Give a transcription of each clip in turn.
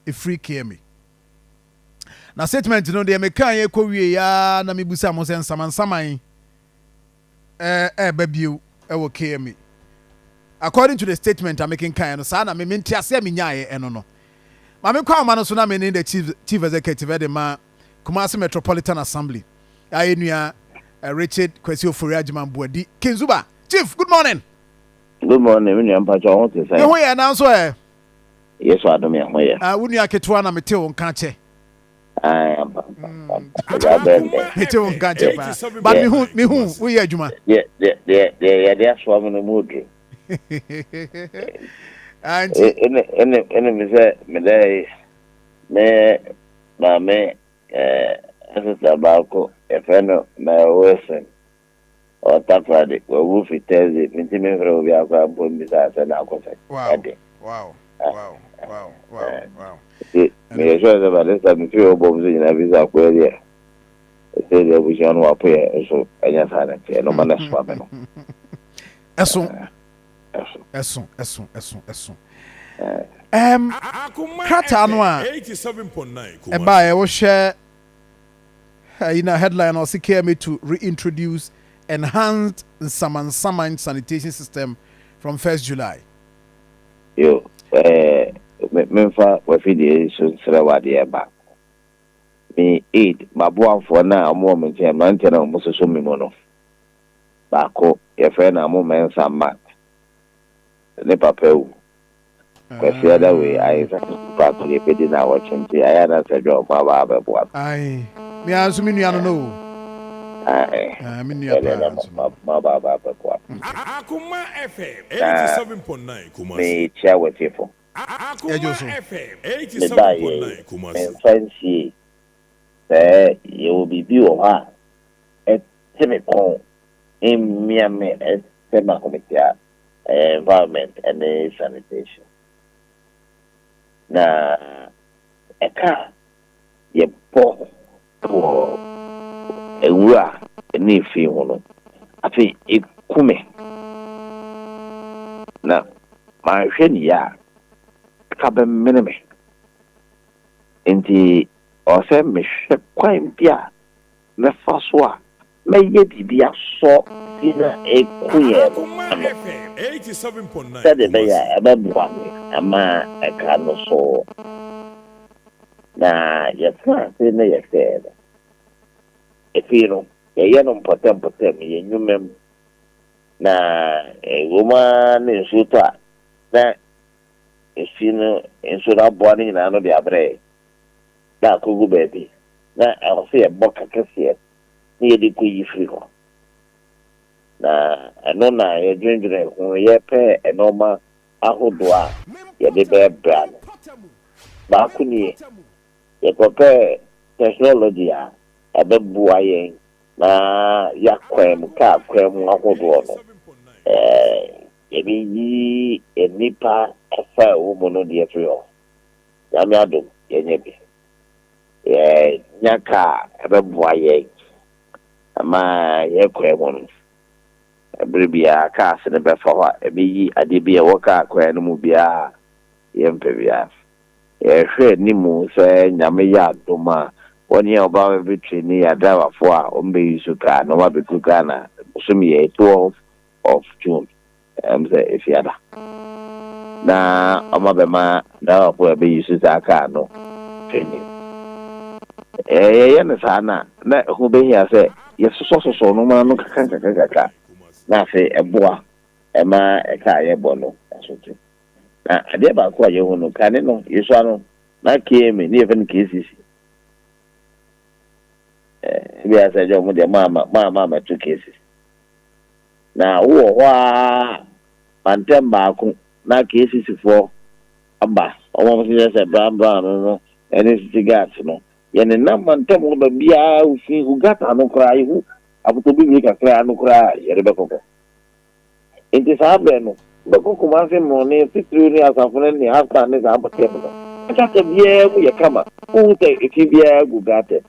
ɛfiri KMA. Na statement no deɛ, meka yɛ kɔ wie ya na mebusa mo sɛ nsamansaman ɛɛba bio ɛwɔ KMA. According to the statement a mekenkan no, saa na me mente aseɛ menyaeɛ. Ɛno no, maame kɔ ahoma no so na me ne the chief executive ɛde ma Kumasi Metropolitan Assembly, ayɛ nua Richard Kwesi Ofori Agyeman Boadi Kinzuba. Chief, good morning. Good morning, mi nua. Mpatsɔ, ɔho te sɛn? Me ho yɛ, nanso ɛ Yesu adom, yɛ ho yɛ. Wo nua ketewa na mete wo nka kyɛ. Ayi, ampa ampa, ɛgya bɛn dɛ. Mete wo nka kyɛ paa, but mehu woyɛ adwuma. Deɛ yɛde asoa mi no mu duro. Nti Ɛne mi sɛ mi dɛ me maame ɛsesa baako, yɛfrɛ no Mary Wilson, ɔtakoradi, wawu fi Thursday. Mi ti mi nfrɛ obi akora mpo mbisa asɛ na akɔsɛ ɛde. Nti meyɛ sure sɛ by this time mefiri hɔ bɔ mu so nyinaa bi sɛ akɔyɛ deɛ ɛsɛ deɛ abusua no wapo yɛ nso ɛnyɛ saa na teɛ no ma no soa me no. Ɛso. Ɛso. Ɛso, ɛso, ɛso, ɛso. Krataa no a ɛbaeɛ, wohwɛ ɛyi na headline ɔsi "KMA to reintroduce enhanced nsamansaman sanitation system from 1st July". Yo, memfa wafidie so nsrɛ wadeɛ baako. Me aid maboafoɔ no a ɔmo wɔ me nkyɛn, mmeranteɛ no a ɔmo soso me mu no, baako yɛfrɛ no Amo Mɛnsa Mark, ne papa wu Kwasi ada wei ayɛ sɛ baako deɛ bɛdi no awɔtwe, nti ayɛ na sɛ dwa ɔmo aba abɛboa me. Ayi, mi a nso mi nua no o. Ae. Ah, me nua ɛdeɛ na paa nso no. mo aba abɛboa me. Akuma FM Na 87.9 Kumasi. mekyia w'atiefo. Yɛgye so. FM Mebaayɛ 87.9 Kumasi. memfa nsie sɛ yɛwɔ biribi wɔ hɔ a ɛte me kɔn, mmia me, ɛsɛ me ahometea, ɛyɛ environment ɛne sanitation. Na ɛka a yɛbɔ wɔ nwura ne efi ho no, afei eku me na manhwɛ ne yie a, ɛka bɛmene me. Nti ɔwɔ sɛ mehwɛ kwan bi a mɛfa so a mɛyɛ biribi asɔ fi na eku yɛn no Akuma ano FM 87.9 sɛdeɛ ɛbɛyɛ Kumasi. a ɛbɛboa me ama ɛka no so. Na yɛtena ase na yɛhwɛɛ no, efi no yɛyɛ no mpɔtɛmpɔtɛm yɛn nnwuma mu, na ɛwɔ mu ara ne nsuo tɔ a, na efi no nsuo no aboa no nyinaa no de abrɛ na akɔgu baabi, na ɛwɔ sɛ yɛbɔ kakɛseɛ na yɛde kɔ yi firi hɔ. Na ɛno na yɛdwendwene ho, yɛpɛ nneɛma ahodoɔ a yɛde bɛɛbra no. Baako nie, yɛkɔpɛ technology a ɛbɛboa yɛn na yɛakwan mu, kaa kwan mu ahodoɔ no, yɛbɛyi nnipa ɛfa a ɛwɔ mu no deɛ firi hɔ. Nyame adom, yɛnyɛ bi, yɛnya kaa ɛbɛboa yɛn ama yɛkwan mu no. Ɛberɛ biara cars no bɛfa hɔ a, ɛbɛyi adeɛ bi a ɛwɔ kaa kwan no mu biara yɛmpɛ biara. Yɛhwɛ anim sɛ Nyame yɛ adom a, wɔne a ɔba bɛbɛtwe ne yɛ adraivafoɔ a ɔmbɛyi so kaa na ɔma Ghana bosom yɛ 12 of June, sɛ efiada na ɔma bɛma driverfoɔ a ɛbɛyi so saa kaa no training. Yɛyɛ no saa na ɛho bɛhia sɛ yɛsosɔsosɔ noma no kakra kakra kakra, na afei ɛboa ɛma ɛka a yɛbɔ no ɛso te. Na adeɛ baako a yɛhu no, kane no yɛsua no na KMA ne yɛfɛ no KCC. Ebi asɛ ɛgya ɔmo deɛ maama amɛto KCC na wowɔ hɔ a, mantam baako na KCC foɔ aba, ɔmo a wɔsɛ sɛ brown brown no ɛne city gas no, yɛne nam mantam hɔ baabiara ofi gutter no koraa, yehu apotɔ bibiri kakra no koraa, yɛde bɛkɔkɔ. Nti saa bɛn no bɛkɔ Kumase mmorɔne titiriw ne asafo no ne Hassan ne saa mpɔtam no, gutter biara mu yɛ kama. Wohu sɛ efi biara gu gutter,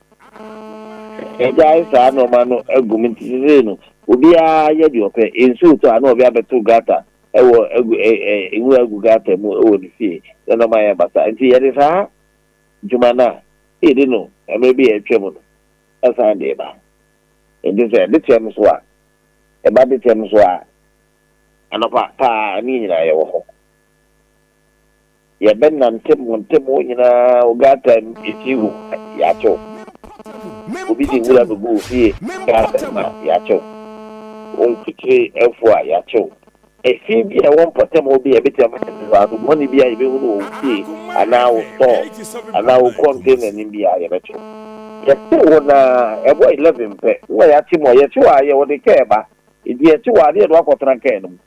ɛgyae saa nneɛma no agu mu. Nti sisei no obiara yɛ deɛ ɔpɛ. Nsuo tɔ a, na ɔbi abɛto gutter ɛwɔ agu ɛ ɛ nwura agu gutter mu ɛwɔ ne fie na nneɛma yɛ basa. Nti yɛde saa dwuma no a yɛdi no mmerɛ bi a atwa mu no san de reba. Enti sɛ ɛde kyɛm so a, ɛba de kyɛm so a, anɔpa paa ne yɛn nyinaa yɛwɔ hɔ. Yɛbɛnante mmɔnten hɔ nyinaa, wo gutter mu efi gu a, yɛakye wo. Obi de nwura bɛgu wo fie gutter mu a, yɛakye wo. Wo mfikyire afu a, yɛakye wo. Efi bi a ɛwɔ mpɔtam hɔ bi a ebetumi ama nsunsuanso bɔne bi a yebehu no wɔ wo fie anaa wo store anaa wo container anim bi a, yɛbɛkye wo. Yɛkye wo no ara, ɛbɔ 11 pɛ, wo a yɛakye mu a, yɛkye wo a, yɛde kaa ba. Enti yɛkye wo a, na yɛde wo akɔtena kaa no mu.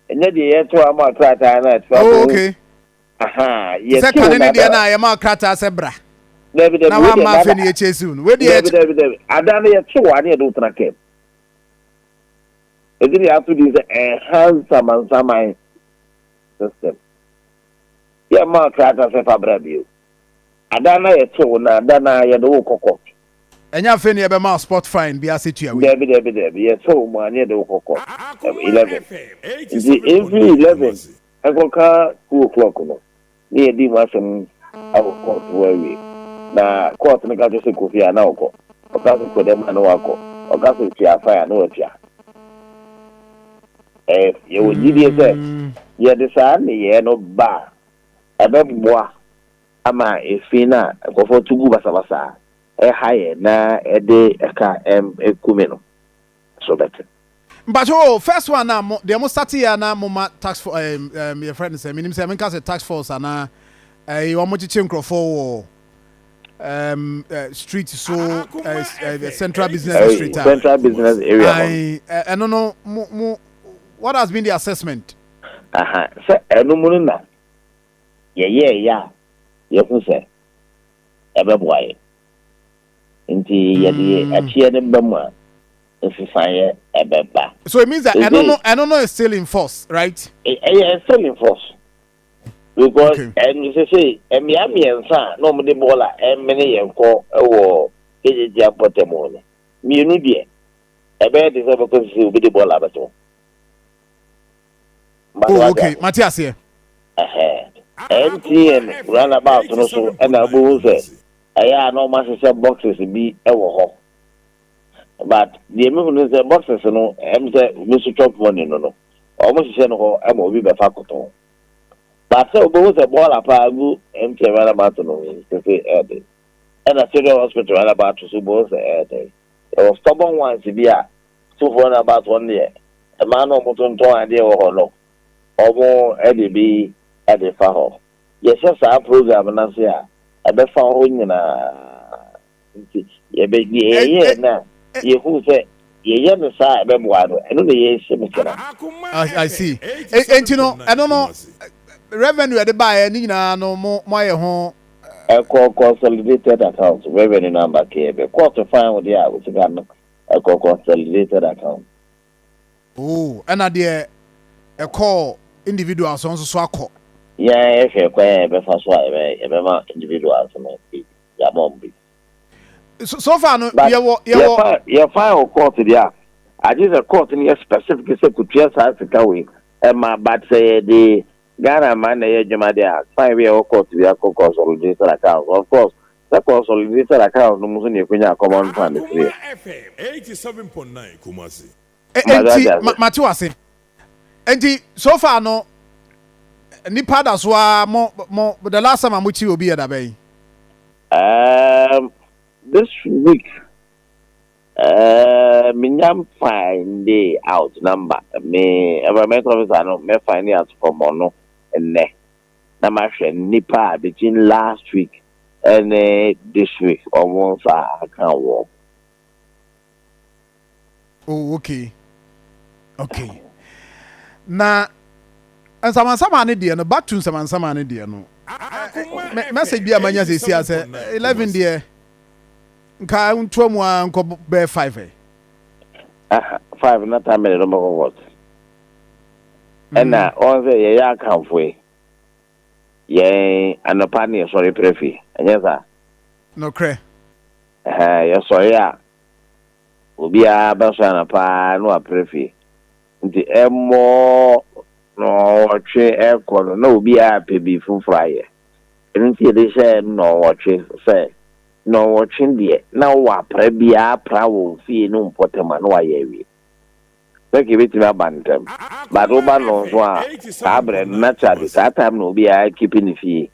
Ɛnyɛ deɛ yɛkye wo ama krataa no a ɛtra Oh, bɔ okay. Aha, Te sɛ yɛkye wo kane no ne deɛ ada. no a yɛma wo krataa sɛ bra Dabi, dabi, na wei deɛ woamma afei nada. na yɛkyɛsi wo no. Wei deɛ Dabi, yɛkye. dabi, dabi. Ada no yɛkye wo a, na yɛde wo tena kaa mu. Enti na yɛato din sɛ Enhanced Samansaman System. Yɛmma wo krataa sɛ fa bra bio. Ada no a yɛkye wo no, ada no ara yɛde wo kɔ court. Ɛnyɛ afei na yɛbɛma wo spot fine bi ase tua wei. Dabi, dabi, dabi. Yɛkye wo mu a, na yɛde wo kɔ court. 11. Nti ɛmfiri 11 nkɔka 2 o'clock no, ne yɛadi mu asɛm wɔ court hɔ awie. Na court no ka kyerɛ sɛ kɔ fie a, na ɔkɔ. Ɔka sɛ kɔ dɛm a, na wakɔ. Ɔka sɛ tua fine a, na watua. Ɛɛ, yɛwɔ gyidie sɛ yɛde saa nneyɛɛ no ba a, ɛbɛboa ama efi no a nkurɔfoɔ to gu basabasa a ɛha yɛn na ɛde ɛka ɛkume no so bɛte. Mpakyɛw o, first one na mo deɛ mo starte yɛ a na mo ma tax for ɛɛm ɛɛm yɛfrɛ no sɛ menim sɛ menka sɛ tax force anaa ɛyi wɔn kyekye nkurɔfoɔ wɔ ɛɛm ɛ street so ɛ ɛ central business district a Central business area hɔ no. Ae ɛno no mo mo what has been the assessment? Aha, sɛ ɛno mu no na yɛyɛɛyɛ a yɛhu sɛ ɛbɛboa yɛn. Nti yɛde akyiɛ no ba mu a, nsesaeɛ ɛbɛba. So it means that ɛno no ɛno no is still in force, right? Ɛyɛ still in force because ɛno sese mmea mmiɛnsa a na wɔde bɔɔla ɛmene yɛn kɔ wɔ KJG mpɔtam hɔ no, mmienu deɛ ɛbɛyɛ te sɛ ɔbɛkɔ sese obi de bɔɔla abɛto. Oh, okay, mate aseɛ. MTN runabout no so ɛna wobɛhu sɛ ɛyɛ a na wɔahyehyɛ boxes bi wɔ hɔ. But deɛ mehu no sɛ boxes no ɛm sɛ obi nso chop money no no wɔn hyehyɛ no hɔ ma obi bɛfa kɔtɔn. But sɛ wobɛhu sɛ bɔɔla paa gu MTN runabout no sese ɛɛden. Ɛna Children Hospital runabout so wobɛhu sɛ ɛɛden. Yɛwɔ stubborn ones bi a Sufo runabout hɔ no deɛ mmaa no a wɔtontɔn adeɛ wɔ hɔ no wɔn de bi de fa hɔ. Yɛhyɛ saa program no ase a ɛbɛfa hɔ nyinaa. Nti yɛbɛ deɛ yɛyɛɛ no a yɛhuu sɛ yɛyɛ no saa a ɛbɛboa no, ɛno na yɛrehyɛ mu kena. I see. Enti no, ɛno no, revenue ɛde baeɛ ne nyinaa no, mo mo ayɛ ho. Ɛkɔ consolidated account, revenue no amba kɛɛ bɛ court fine wo deɛ a wo sika no ɛkɔ consolidated account. Oh, ɛna deɛ ɛkɔɔ individuals nso so akɔ. Yɛn yɛhwɛ kwan a yɛbɛfa so a yɛbɛma individuals no bi, yɛama wɔn bi. So, so far no, But yɛwɔ yɛwɔ. yɛfa yɛfa wɔ court deɛ a, agye sɛ court no yɛ specific sɛ kotua saa sika wei ɛma, but sɛ yɛde Ghana man na ɛyɛ adwuma deɛ a, fine bi a ɛwɔ court bi akɔ consolidated account. Of course, sɛ consolidated account no mu nso na yɛkɔnya common fund firi. Akoma FM 87.9 Kumasi. Enti mate wo ase. Enti so far no nipa da so ara mo mo the last time a mo kyi obi yɛ da bɛn? This week uh, menya find out number me environment officer no me find out from ɔno nnɛ na mahwɛ nipa a between last week ɛne this week ɔmo nsa aka wɔn. Oh, okay. Okay. Na nsamansama ne deɛ no, back to nsamansama ne deɛ no. Message bi a manya sɛ sia sɛ 11 deɛ nka ntoa mu a nkɔ bɛyɛ 5 ɛ. Aha, 5 na time de no bɛkɔ court. Ɛna ɔn sɛ yɛyɛ akamfo yi. Yɛn anɔpa ne yɛsɔre prɛ fie. Ɛnyɛ saa? Nokorɛ. Ɛhɛn, yɛsɔre a Obiara bɛsɔre anɔpa ara na wapere fie. Nti ɛmmɔ nnɔnwɔtwe rekɔ no, na obiara repɛ biribi foforɔ ayɛ. Ɛno nti yɛde hyɛɛ nnɔnwɔtwe sɛ nnɔnwɔtwe deɛ na wowɔ apra biara apra wɔ wo fie ne wo mpɔtam a na wayɛ awie. Sɛ nka ɛbɛtumi aba ntɛm but woba nnɔnson a saa berɛ no naturally saa time na obiara keep ne fie.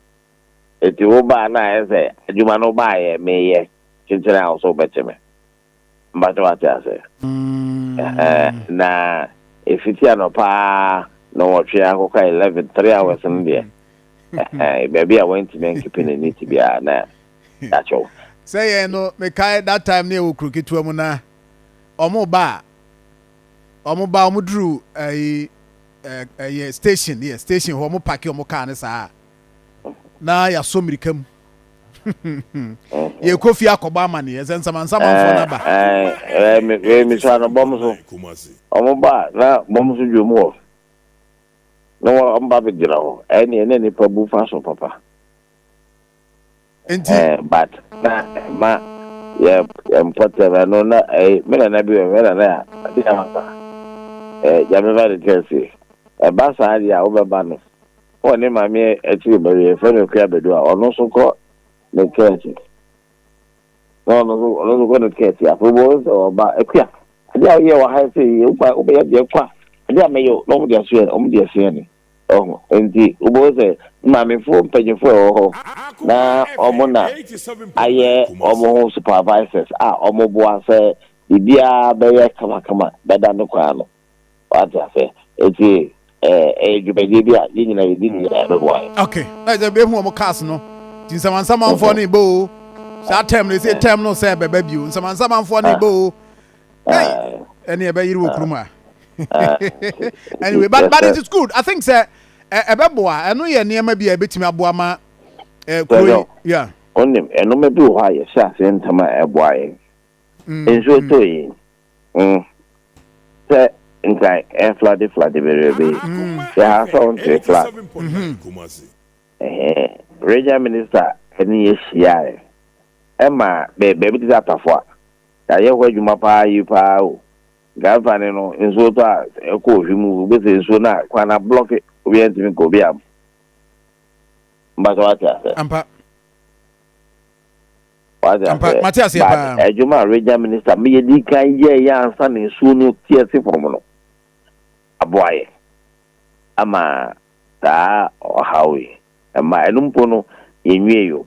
Nti woba a na ayɛ sɛ adwuma no wobaayɛ meyɛ kyenkyene a wo so wobɛkye me. Mpakyɛ wate ase? Na ɛfiti anɔpa nnɔnwɔtwe akɔka 11, 3 hours no deɛ, baabi a wantumi an keep ne neat biara na yɛakyɛw. Sɛ yɛn no, mekae that time ne yɛwɔ kuro ketewa mu na ɔmo ba a, ɔmo ba, ɔmo duru ɛyi ɛyɛ station yɛ station hɔ, ɔmo park ɔmo kaa ne saa na yɛasɔ mmirika mu yɛkɔ fie akɔbɔ amaneɛ sɛ nsamansamanfoɔ no aba. Mesua no bɔm so, ɔmo ba na bɔm so dwom hɔ na ɔmo ba bɛgyina hɔ, ɛne ɛne nipa bu fa so papa. Nti But na ma yɛ mpɔtɛm ɛno na ɛyɛ me nana bi wɔ me nana a ade ama sa Nyame ba de kɛse ɛba saa deɛ a wobɛba no wɔ ne maame akyiri baabi yɛfrɛ no Akua Bɛdu a ɔno nso kɔ ne kɛɛkyi na ɔno nso kɔ ne kɛɛkyi. Afei wobɛhu sɛ ɔba, "Akua, adeɛ a woyɛ wɔ ha sɛ woba wobɛyɛ deɛ kɔ a adeɛ a mɛyɛ o," na ɔmo de aso yɛ ne ɔho. Nti wobɛhu sɛ maamefoɔ mpanyinfoɔ a ɛwɔ hɔ na ɔmo na ayɛ ɔmo ho supervisors a ɔmo boa sɛ biribiara bɛyɛ kamakama bɛda ne kwan no, wate ase? Eti ɛyɛ dwumadie bi a yɛn nyinaa yɛdi ne nyinaa bɛboa yɛn. Okay, na sɛ ehu ɔmo cars no nti nsamansamanfoɔ no eba o, saa term no ɛsɛ term no sɛ ɛbɛba bio, nsamansamanfoɔ no eba o, ɛne ɛbɛyere wɔ kurom a. Anyway, but it is good. I think sɛ ɛbɛboa. Ɛno yɛ nneɛma bi a ɛbɛtumi aboa ma kuro yi, yeah. Onim ɛnoma bi wɔ hɔ a yɛhyɛ ase ntɛm a ɛboa yɛn. Nsuo tɔ yi sɛ nkan ɛ flood flood bebrebe yɛ ha sɛ ɔnte flood. Regional minister ɛne yɛ hyia ɛma baabi te sɛ Atafo a yɛayɛ hɔ adwuma paa yi paa o. Nka no nsuo tɔ a ɛkɔ ohwi mu, wobɛsɛ nsuo no a kwan na block, obiara ntumi nkɔ obi am mbasa, wate ase? Ampa. Wate ase? Mate aseɛ paa. But adwuma a regional minister meyɛ di kan yɛ yɛ ansa na nsuo no te ase fam no aboa yɛ ama saa ɔhaw yi ɛma ɛno mpo no yɛnwie yo,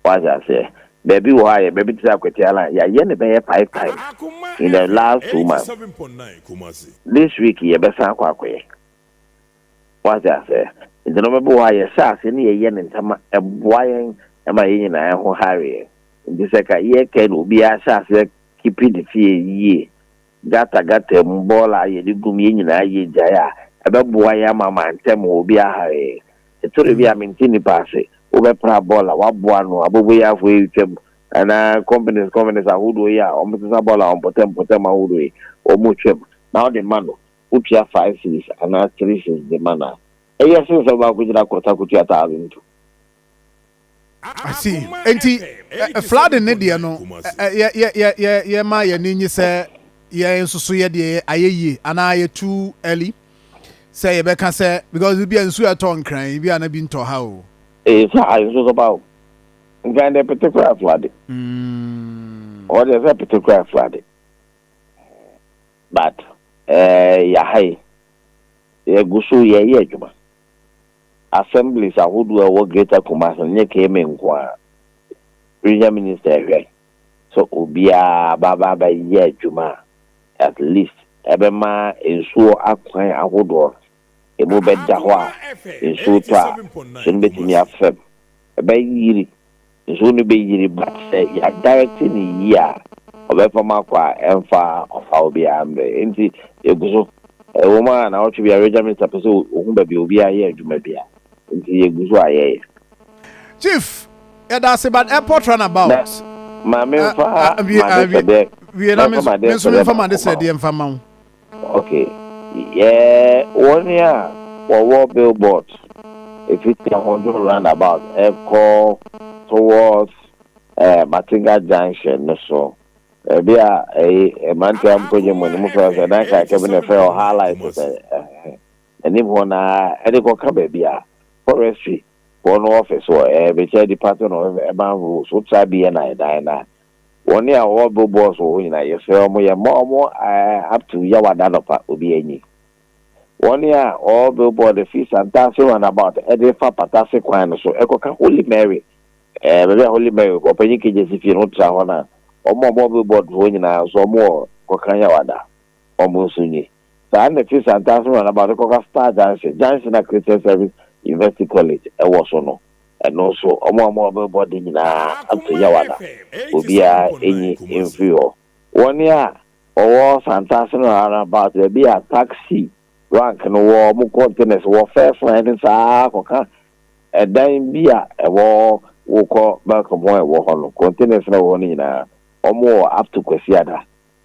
wate aseɛ? Baabi wɔ hɔ a yɛ baabi te sɛ Akwatia line, yɛayɛ ne bɛyɛ five times in the last 2 months. This week yɛbɛsan akɔ akɔyɛ, wate aseɛ? Nti na ɔbɛbɛ wɔ hɔ a yɛhyɛ ase ne yɛyɛ ne ntɛm a ɛboa yɛn ɛma yɛn nyinaa ho hare yɛn. Nti sɛ ka yɛkɛ no obiara hyɛ aseɛ keep ne fie yie, gutter gutter mu bɔɔla a yɛde gum yɛn nyinaa yɛ gyae a, ɛbɛboa yɛn ama ma ntɛm wɔ obiara hare yɛn. Ɛtɔrɔ bi a mente nipa ase, wobɛpra bɔɔla waboa no aboboyafoɔ yi twam anaa companies ahodoɔ yi a wɔn sesa bɔɔla wɔn mpɔtɛm mpɔtɛm ahodoɔ yi wɔn twam na wɔde ma no, wotua 5 cedis anaa 3 cedis de ma no a, ɛyɛ sen sɛ wobɛakɔ gyina kɔta kotua 1,002. I see. Nti flooding ne deɛ no, yɛ yɛ yɛ yɛ yɛ ma yɛ ni nye sɛ yɛn nso so yɛ deɛ ayɛ yie anaa yɛ too early sɛ yɛbɛka sɛ because bi a nsuo ɛtɔ Nkran bi a na bi ntɔ ha o. Ee, saa nsuo sɔ ba o. Nkran deɛ pete koraa flood. Ɔdeɛ sɛ pete koraa flood. But yɛha yi yɛgu so yɛyɛ adwuma. Assemblies ahodoɔ a ɛwɔ Greater Kumasi no nyɛ KMA nko a, regional minister ɛhwɛ sɛ obiara baba bɛyɛ adwuma a at least ɛbɛma nsuo akwan ahodoɔ no emu bɛda hɔ a nsuo tɔ a nsuo no bɛtumi afam, ɛbɛyiri, nsuo no bɛyiri, but sɛ yɛa direct ne yie a ɔbɛfam akɔ a ɛmfa ɔhaw biara mbrɛ. Nti yɛgu so ɛwɔ mu a na ɔtwe bi a regional minister pɛ sɛ ohun baabi a obiara yɛ adwuma bia, nti yɛgu so a yɛyɛ. Chief, yɛda ase, but airport roundabout. Maame, nfa maade sɛdeɛ. Wie na me nso memfa maade sɛdeɛ mfa ma wo. Okay, yɛ wɔn a wɔwɔ billboard efiti Ahodwo roundabout ɛkɔ towards Matinga junction no so, ebi a ɛyi mmeranteɛ a mkɔgye mu anim fɛ sɛ dan kakra bi na ɛfɛ wɔ highlight sɛ ɛɛ anim hɔ na ɛde kɔka baabi a forestry. Wɔn office wɔ ɛɛ bɛkyɛ Department of Urban Roads, wotra BNI dan no a, wɔn a wɔwɔ billboards wɔ hɔ nyinaa, yɛsrɛ wɔn, yɛmma wɔn ɛɛ up to Yawada anɔpa, obi anyi. Wɔn a wɔwɔ billboard fi Santase roundabout ɛde fa Patase kwan no so ɛkɔka Holy Mary, ɛɛ baabi a Holy Mary ɔpanyin KJC fie no wotra hɔ no a, wɔn a wɔwɔ billboard hɔ nyinaa nso wɔn wɔ kɔka Yawada, wɔn nso nyi. Saa na ɛfiri Santase roundabout kɔka Star Junction, Junction a Christian Service University College ɛwɔ so no, ɛno nso wɔn a wɔwɔ billboard nyinaa up to Yawada, obiara nyi mfiri hɔ. Wɔn a wɔwɔ Santase no roundabout baabi a taxi rank no wɔ, wɔn containers wɔ first line no saa kɔka ɛdan bi a ɛwɔ wokɔ Melcom hɔ a ɛwɔ hɔ no, containers na ɛwɔ hɔ no nyinaa, wɔn wɔ up to Kwasiada,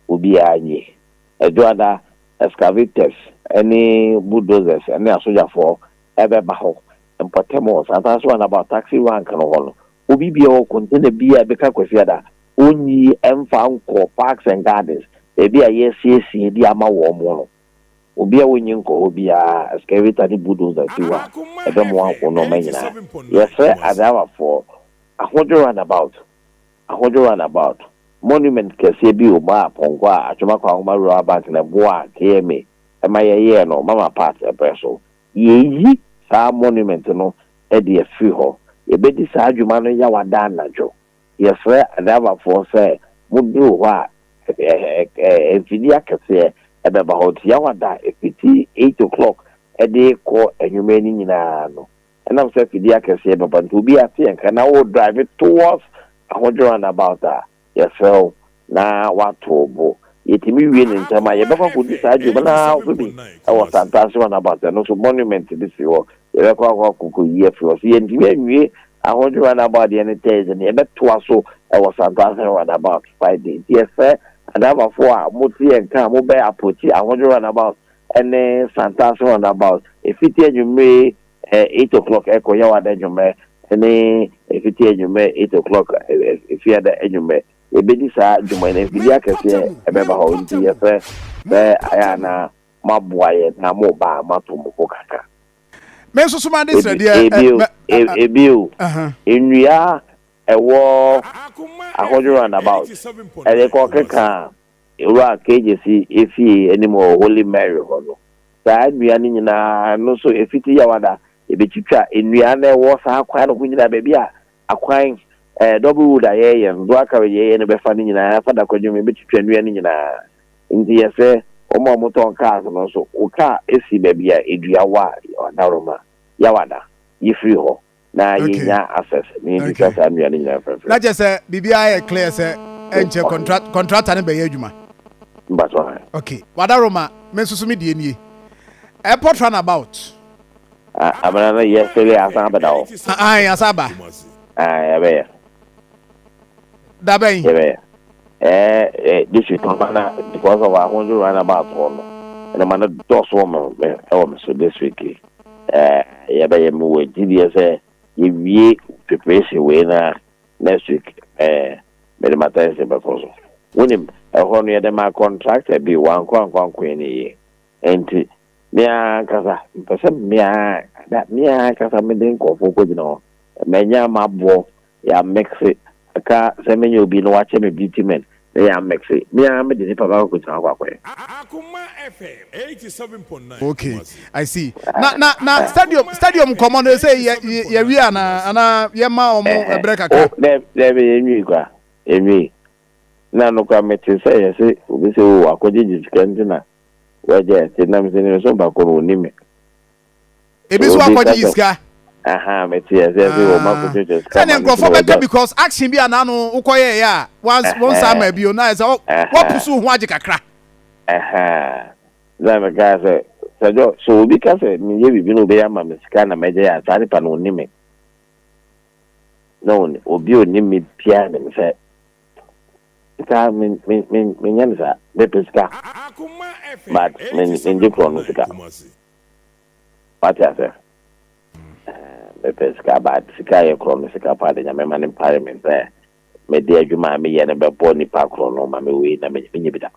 obiara nyi. Ɛdwoada, excavators ne bulldozers ne asogyafoɔ ɛbɛba hɔ mpɔtam hɔ Santase roundabout taxi rank no hɔ no, obi biara wɔ container bi a ɛbɛka Kwasiada, ɔnyi mfa nkɔ Parks and Gardens, baabi a yɛasiesie de ama wɔn no. Obi a wonyi nkɔ hɔ biara, excavator ne bulldozer si hɔ a, ɛbɛmoa wo nneɛma nyinaa. Yɛsrɛ adraivafoɔ, Ahodwo roundabout, Ahodwo roundabout, monument kɛseɛ bi wɔ mu a pɔnkɔ a Atwoma Kwahoma Rural Bank na ɛboaa KMA ma yɛyɛɛ no Mama Pat berɛ so. Yɛreyi saa monument no de afiri hɔ. Yɛbɛdi saa dwuma no Yawada anadwo. Yɛsrɛ adraivafoɔ sɛ moduru hɔ a, mfidie akɛseɛ bɛba hɔ. Nti Yawada ɛfiti 8 o'clock de rekɔ anwummerɛ no nyinaa no, ɛnam sɛ afidie akɛseɛ bɛba nti, obi ate yɛn ka na wo drive towards Ahodwo roundabout a, yɛsrɛ wo na woato wo bo. Yɛtumi wie ne ntɛm a, yɛbɛkɔ akɔdi saa dwuma no ara nso bi wɔ Santase roundabout. Ɛno nso monument bi si hɔ, yɛbɛkɔ akɔ akɔkɔyi afiri hɔ. So yɛntumi anwie Ahodwo roundabout deɛ no Thursday no, yɛbɛtoa so wɔ Santase roundabout Friday. Nti yɛsrɛ adraivafoɔ a mote yɛn ka a mobɛ approach Ahodwo roundabout ne Santase roundabout ɛfiti anwummere 8 o'clock ɛkɔ Yawada anwummerɛ ne ɛfiti anwummerɛ 8 o'clock Efiada anwummerɛ. Yɛbɛdi saa dwuma no, mfidie akɛseɛ ɛbɛba hɔ, nti yɛsrɛ sɛ ayɛ anaa moaboa yɛn na moba a moato mo bo kakra. Me nso so made srɛdeɛ. Ebio, ebio, nnua ɛwɔ Ahodwo roundabout ɛde kɔ keka Ewura KJC efie anim wɔ Holy Mary hɔ no, saa nnua no nyinaa no nso efiti Yawada yɛbɛtwitwa nnua no ɛwɔ saa kwan no ho nyinaa, baabi a akwan double road a yɛyɛ no, dual carriage yɛyɛ no bɛfa no nyinaa, ɛfa Dakwadwom, yɛbɛtwitwa nnua no nyinaa. Nti yɛsɛ wɔn a wɔtɔn cars no nso, wo car esi baabi a edua wɔ a, ɔdaroma Yawada, yɛfiri hɔ na yɛnya access na yɛntwitwa saa nnua no nyinaa mfimfini. Na kyerɛ sɛ biribiara yɛ clear sɛ ɛnkyɛ contractor no bɛyɛ adwuma. Mbatɔ. Okay, wadaroma, me nso so me deɛ nie, airport roundabout. Amena no yɛ sɛle asan abɛda hɔ. Ayi asan aba. Yɛbɛyɛ. Dabɛn. Yɛbɛyɛ. Ɛɛ this week ɔma na because of Ahodwo roundabout hɔ no, ɛna ma no dɔɔso wɔ me ɛwɔ me so this week. Ɛɛ yɛbɛyɛ, me wɔ gyidie sɛ yɛwie preparation wei na next week mede ma attention bɛkɔ so. Wonim ɛhɔ no yɛde ma contractor bi wankɔ ankɔ ankɔyɛ ne yie, nti me ankasa mpɛ sɛ me ankasa mede nkɔfoɔ kɔgyina hɔ manya maboɔ yɛamexe aka sɛ menya obi na wakyɛ me bitumen na yɛamexe, me a mede nipa baako kɔgyina hɔ akɔyɛ. Okay, I see. Na stadium nkɔmɔ no sɛ yɛ yɛwie ana yɛma ɔmo ɛbrɛ kakra? Dɛ dɛ yɛnwie kora, yɛnwie na no kora mete sɛ yɛse obi sɛ o akɔgyegye sika nti na wagya ɛte nam sɛ ne so baako no ɔni me. Ebi nso akɔgyegye sika. Aha, mete yɛ sɛ wɔ ma akɔgyegye sika. Sɛdeɛ nkurɔfoɔ bɛka because action bi a n'ano wokɔyɛɛyɛ a wɔn nsa ama bio na ɛsɛ wɔpusu ho agye kakra. Na meka sɛ sɛdɔ sɛ obi ka sɛ meyɛ biribi na obɛyɛ ama me sika na mɛgye yɛ a, saa nipa no ɔni me na obi a ɔni me biara nim sɛ sika menyɛ no saa. Mepɛ sika but mengye korɔ no sika, wate asɛ? Mepɛ sika but sika yɛ korɔ no sika pa de, Nyame ma ne mpare me sɛ mede adwuma a meyɛ no bɛbɔ nipa korɔ no ma me wei na menyɛ bi da.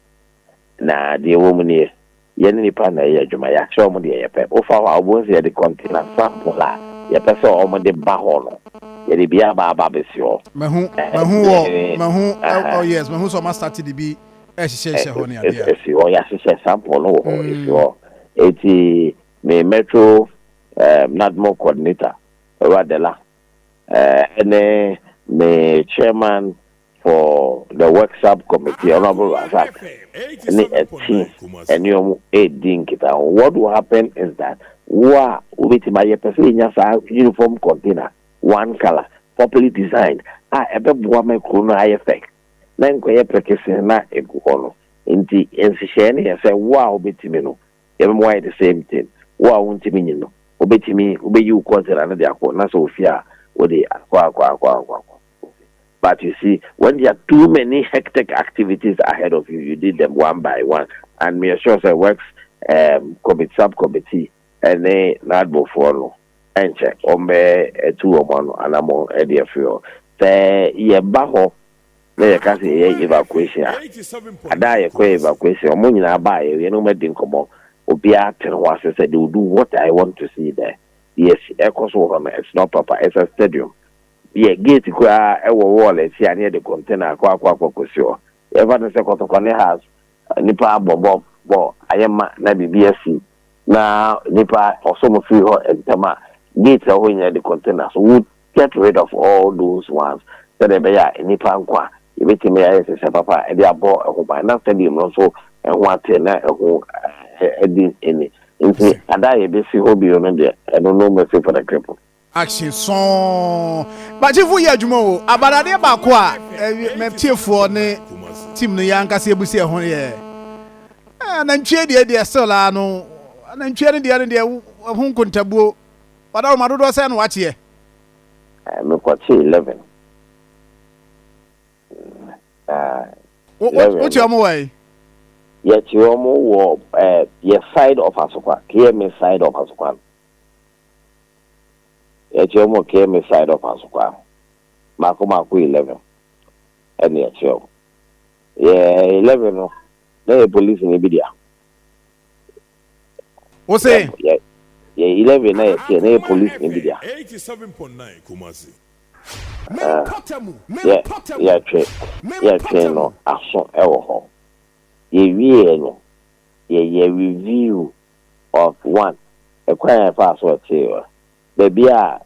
Na deɛ ɛwɔ mu nie, yɛne nipa na ɛyɛ adwuma, yɛakyerɛ wɔn deɛ yɛpɛ. Wofa hɔ a, wobɛhu sɛ yɛde container sample a yɛpɛ sɛ wɔn de ba hɔ no, yɛde bi aba aba abɛsi hɔ. Mahu, mahu wɔ, mahu, oh yes, mahu sɛ ɔma start de bi ɛhyehyɛhyɛ hɔ ne adeɛ. Ɛsi hɔ, yɛahyehyɛ sample no wɔ hɔ, ɛsi hɔ. Eti me metro NADMO coordinator, Owura Dela, ɛne me chairman for the work sub committee, Honourable Razak, ne a team ɛne ɔmo edi nkitaho. What will happen is that wo a wobɛtumi ayɛ pɛ sɛ yɛnya saa uniform container, one colour, properly designed, a ɛbɛboa ma kuro no ayɛ fɛ na nkɔyɛ pɛkɛsɛ na egu hɔ no. Nti nhyehyɛeɛ no yɛ sɛ wo a wobɛtumi no, yɛbɛma wayɛ the same thing. Wo a wontumi nyi no, wobɛtumi wobɛyi wo container no de akɔ na sɛ ofie a wode akɔ akɔ akɔ akɔ akɔ. But you see, when there are too many hectic activities ahead of you, you did them one by one. And me sure sɛ works committee, subcommittee, ɛne n'adbofoɔ no ɛnkyɛ wɔn bɛ ɛtu wɔn ano anamɔ ɛde afiri hɔ. Sɛ yɛba hɔ na yɛka sɛ yɛyɛ evacuation a, ada a yɛkɔ evacuation, wɔn nyinaa baa yɛ yɛn wɔn adi nkɔmɔ, obiara te ne ho ase sɛ they will do what I want to see there. Yes, ɛkɔ so wɔ hɔ no, it's not proper. It's a stadium. Yɛ gate koraa ɛwɔ wall akyi a ne yɛde container akɔ akɔ akɔ kɔsi hɔ. Yɛfa no sɛ Kɔtɔkɔ ne house nipa abɔ bɔ bɔ ayɛ ma na biribi asi na nipa ɔsɔm firi hɔ ntɛm a, gate a ɛwɔ hɔ nyinaa de container, so we get rid of all those ones sɛdeɛ ɛbɛyɛ a nipa nkwa yɛbɛtumi ayɛ hyehyɛ papa ɛde abɔ ɛho ban na stadium no nso ɛho ate na ɛho ɛdi ɛni. Nti ada a yɛbɛsi hɔ bio no deɛ, ɛno no mercy for the cripple. Action sɔn bakyefo yɛ adwuma o. Abadadeɛ baako a mɛtiefoɔ ne team no yɛ ankasa ebusi ɛho yɛ nantwie deɛ still a no nantwie no deɛ no deɛ ho nkontabuo wadaroma dodoɔ sɛ no wakyeɛ. Mekɔkye 11. Wokyɛ ɔmo wɔ yi? Yɛkye wɔn wɔ yɛ side of Asokwa, KMA side of Asokwa. Yɛkye wɔn wɔ KMA side of Asokwa, mako mako 11 ɛna yɛkye wɔn. Yɛ 11 no na yɛ police ni bi dea. Wo se? Yɛ 11 na yɛkye na yɛ police ni bi dea. 87.9 Kumasi. Yɛ yɛtwe no aso ɛwɔ hɔ. Yɛwie no, yɛyɛ review of one ɛkwan a yɛfa so ɛkyee wɔ baabi a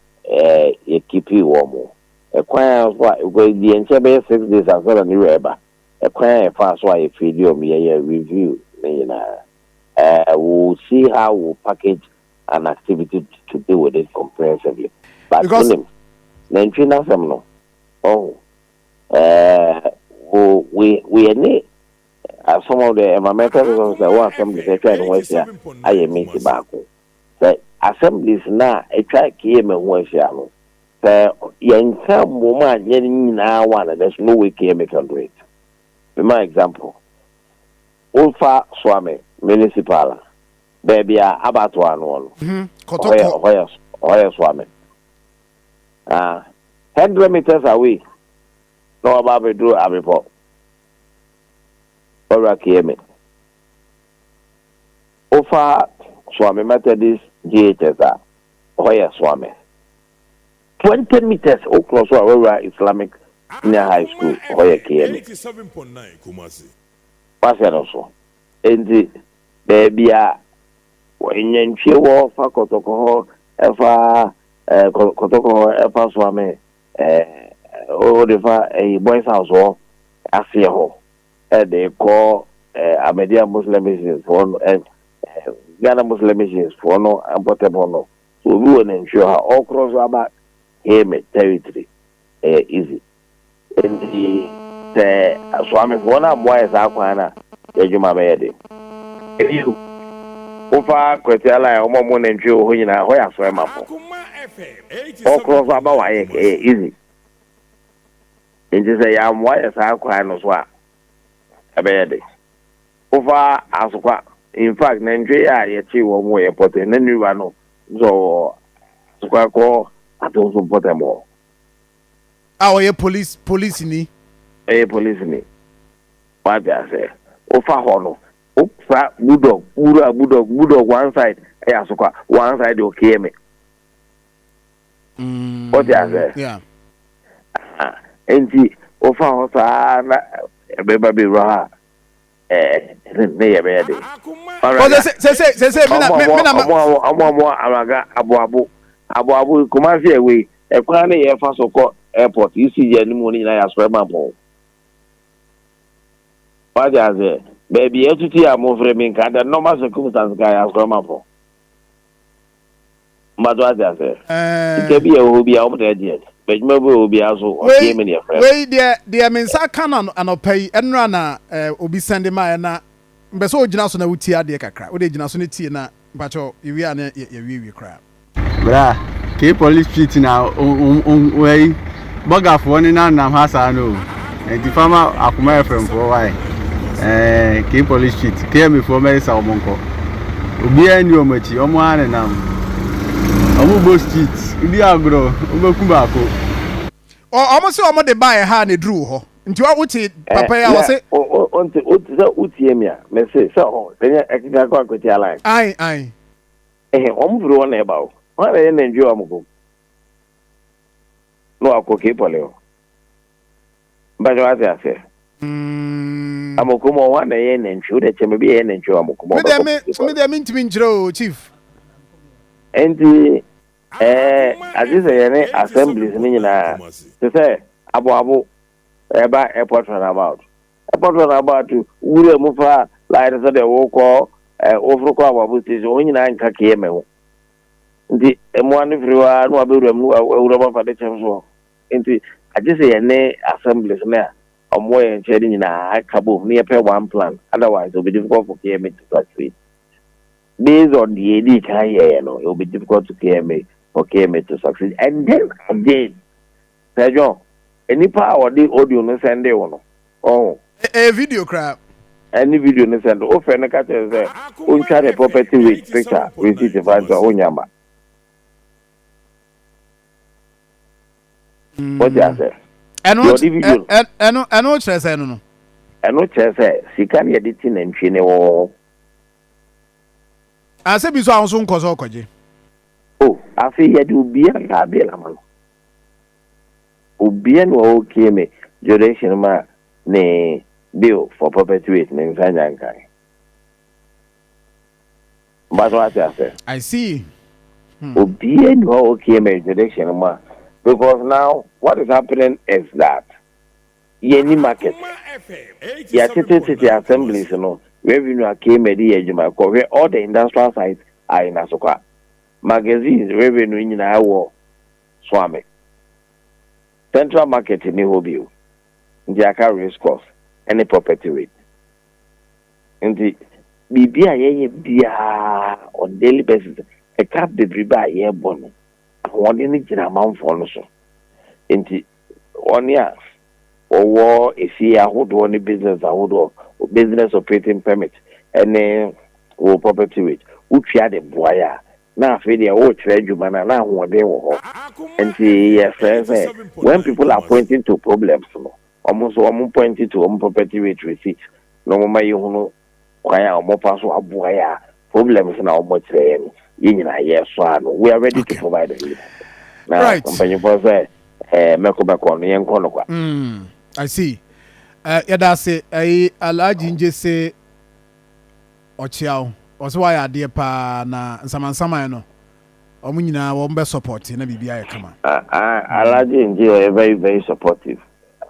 yɛ keep wɔ mo, ɛkwan a so a deɛ nkyɛn bɛyɛ 6 days ansa na ne werɛ ɛba, ɛkwan a yɛfa so a yɛfiri di ɔmo, yɛyɛ review ne nyinaa. We'll see how we'll package an activity to deal with it comprehensively. But wonim, nantwi n'asɛm no, ɔho wo we ne some of the environmental resources ɛwɔ assemblies atwa ne ho ahyia ayɛ meeting baako sɛ assemblies na atwa KMA ho ahyia no, sɛ yɛnka mmom a nyɛ nyinaa one, there's no way KMA can do it. My example, wofa Suame Municipal a, baabi a abatoa no wɔ no, ɔhɔ yɛ Suame, ah, 100 meters away na waba abɛduru Abepɔ ɔwura KMA. Wofa Suame Methodist JHS a, ɔhɔ yɛ Suame, 20 meters okorɔ so a wɔwura Islamic Senior High School, ɔhɔ yɛ KMA. 87.9 Kumasi. Wahyɛ no so. Nti baabi a nyantwie wɔ fa Kɔtɔkɔ hɔ, ɛfa Kɔtɔkɔ hɔ, ɛfa Suame, wode fa ɛyi Boys House hɔ aseɛ hɔ ɛde kɔ Ahmadiyya Muslim Missions foɔ no, Ghana Muslim Missions foɔ no mpɔtɛm hɔ no so, obi wɔ nantwie hɔ a ɔkorɔ so aba KMA territory, ɛyɛ easy. Nti sɛ Suamefoɔ no ammoa yɛ saa kwan no a, yɛadwuma bɛyɛ den. Ebi wofa Kwatia Line, ɔmo a ɔmo nantwie wɔ hɔ nyinaa, hɔ yɛ asɔre mafo, ɔkorɔ so aba wayɛ, ɛyɛ easy. Nti sɛ yɛammoa yɛ saa kwan no so a, ɛbɛyɛ den. Wofa Asokwa, in fact, nantwie a yɛkye wɔ mo yɛ pɔtɛ na nniwa no nso wɔ Asokwa kɔ ato nso mpɔtɛm hɔ. A ɔyɛ police ni? Ɛyɛ police ni, wate ase. Wofa hɔ no, wofa Budog, wura Budog, Budog one side ɛyɛ Asokwa, one side yɛ KMA. Wote aseɛ? Yeah. Aha. Nti wofa hɔ saa na ɛbɛba bɛwura hɔ a, ɛɛ ne yɛ bɛyɛ de. Ɔsɛ sɛ sɛ sɛ sɛ mina mina ma. Ɔmo amaga aboabo aboabo Kumasi ɛwei ɛkwan ne yɛ fa so kɔ airport ECG anim hɔ ne nyinaa yɛ asɔre ma pɔn. Wate aseɛ? Baabi atutu a mofrɛ mi nka the normal circumstance ka yɛ asɔre ma pɔn. Mbato ate aseɛ? Sika bi a ɛwɔ hɔ bi a wɔn na ɛgye yɛn. Adwuma bi wɔ hɔ bi a so ɔteɛ mi na yɛfrɛ. Wei deɛ me nsa ka no anɔpa yi, ɛnora na obi sɛnde maɛ na mpɛ sɛ ogyina so na wotie adeɛ kakra. Wode gyina so no tie na mpakyɛw yɛwie a na yɛwiewie koraa. Bra, K Police Street na wei bɔgafoɔ ne nanam ha saa no o. Nti fa ma Akoma FM foɔ wae. Ɛɛ K Police Street, KMA foɔ mɛsesa wɔn nkɔ. Obiara nni wɔn akyi, wɔn ara nenam. Wɔn bɔ street, wodi agorɔ, wobɛku baako. Wɔn se wɔn de baeɛ ha na ɛduru wo hɔ. Nti wote papa yi a wɔse. Wonte, sɛ wotie me a, mese sɛ hɔ, ɛnyɛ ɛkeka kɔ Akwatia line. Ae, ae. Ɛhɛ, wɔn firi hɔ na ɛba o. Hwan na ɛyɛ nantwie wɔ Amokom? Na wakɔ Kpɔle hɔ. Mpakyɛ wate aseɛ? Amokom hɔ, hwan na ɛyɛ nantwie? Wode kyɛ me bi ɛyɛ nantwie wɔ Amokom hɔ. Me deɛ me, me deɛ mentumi nkyerɛ o, Chief. Nti, ɛɛ, agye sɛ yɛne assemblies no nyinaa, te sɛ Aboabo, ɛba airport runabout. Airport runabout wura mu fa line sɛ deɛ wokɔ ɛ woforo kɔ Aboabo station, wɔn nyinaa nka KMA ho. Nti mmoa no firi hɔ ara na wabɛwura mu na wawura mu afa de kyɛm so. Nti agye sɛ yɛne assemblies no a wɔwɔ yɛn nkyɛn no nyinaa ka bom na yɛpɛ one plan, otherwise it will be difficult for KMA to succeed. Based on deɛ yɛdii kan yɛeɛ no, it will be difficult to KMA for KMA to succeed. And then again, Sir John, nipa a ɔde audio no sɛndee wo no, ɔho. Ɛyɛ video koraa. Ɛne video no sɛnde, wofrɛ no ka kyerɛ no sɛ ontwa ne property rate picture receipt fa nto a, onnya mma. Wote ase? Ɛno Deɛ ɔde video no. Ɛno ɛno kyerɛ sɛ no no. Ɛno kyerɛ sɛ sika no yɛde ti nantwie no wɔ hɔ. Asɛ bi nso a wo nso nkɔ sɛ ɔkɔgye. Oh, afei yɛde obiara bill ama no. Obia na ɔokay me jurisdiction ma ne bill for property rate ne nsa nya nkae. Mpakyɛ wate aseɛ? I see. Obia ni hɔ okay me jurisdiction ma because now what is happening is that yɛnni market. Yɛatete tete assemblies no revenue a KMA de yɛ adwuma kɔhwɛ all the industrial sites are in Asokwa. Magazines revenue nyinaa wɔ Suame. Central market nni hɔ bio, nti aka race course ne property rate. Nti biribi a yɛyɛ biara on daily basis, ɛka bebrebe a yɛbɔ no, ahoɔden no gyina amanfoɔ no so. Nti wɔn a wɔwɔ efie ahodoɔ ne business ahodoɔ, business operating permit ne wo property rate, wotua de boa yɛ a, na afei deɛ worekyerɛ adwuma no a, na ahoɔden wɔ hɔ. Nti yɛsrɛ sɛ when people are pointing to problems no, wɔn nso wɔn point to wɔn property rate receipt na wɔn ma yɛhunu kwan a wɔfa so aboa yɛ a problems na wɔn kyerɛ yɛn no, yɛn nyinaa yɛsɔ ano. We are ready to provide the relief. Na mpanyinfoɔ sɛ ɛɛ mɛkɔ mɛkɔ no, yɛnkɔ no kwa. I see. Yɛda ase ɛyi Alhaji Njese ɔkyea wo. Ɔsɛ wayɛ adeɛ paa na nsamansaman no wɔn nyinaa wɔn bɛ support na biribi ayɛ kama. Alhaji Nje ɔyɛ very very supportive.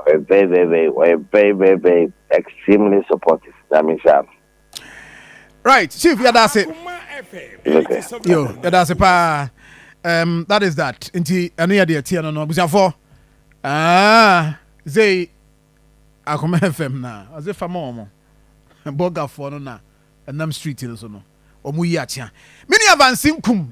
Ɔyɛ very very very ɔyɛ very very very extremely supportive. Nyame nhyira no. Right, Chief, yɛda ase. Okay. Yo, yɛda ase paa. That is that. Nti ɛno yɛ deɛ teɛ no, abusuafoɔ. Ah, zei Akoma FM na ɔse fa ma wɔn. Bɔgafoɔ no na ɛnam street no so no. Wɔn yi akyea. Me nua Vansi Nkum.